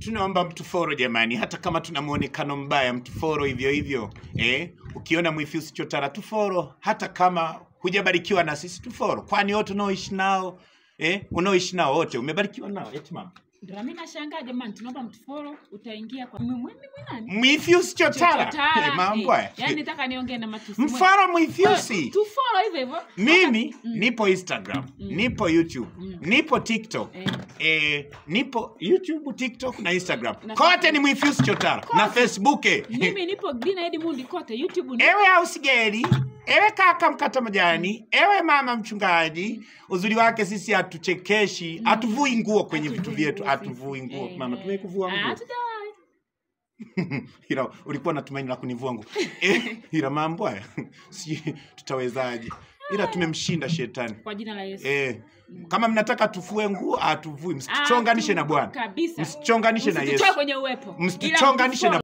Tunaomba mtuforo jamani, hata kama tuna muonekano mbaya, mtuforo hivyo hivyo. Ukiona Mwifyusi Chotara tuforo, hata kama hujabarikiwa na sisi tuforo. Kwani wote unaoishi nao, unaoishi nao wote umebarikiwa nao, eti mama. Ndio mimi nashangaa jamani, tunaomba mtuforo utaingia kwa mimi nani? Mwifyusi Chotara. Mambo haya. Yaani nataka niongee na matusi. Mforo Mwifyusi. Tuforo hivyo hivyo. Mimi nipo Instagram, nipo YouTube, nipo TikTok. Nipo YouTube, TikTok na Instagram. Kote ni Mwifyusi Chotara. Na Facebook. Mimi nipo Green Edmund kote YouTube ni. Ewe hausigeli, ewe kaka mkata majani, ewe mama mchungaji, uzuri wake sisi hatuchekeshi, hatuvui nguo kwenye vitu vyetu, hatuvui nguo. Mama, tumekuvua nguo. Hatujawahi. Ila ulikuwa na tumaini la kunivua nguo. Ila mambo haya si tutawezaje? Ila tumemshinda shetani. Kwa jina la Yesu. Kama mnataka tufue nguo, atuvui. Msichonganishe na Bwana. Kabisa. Msichonganishe na Yesu. Msitutoe kwenye uwepo. Msichonganishe na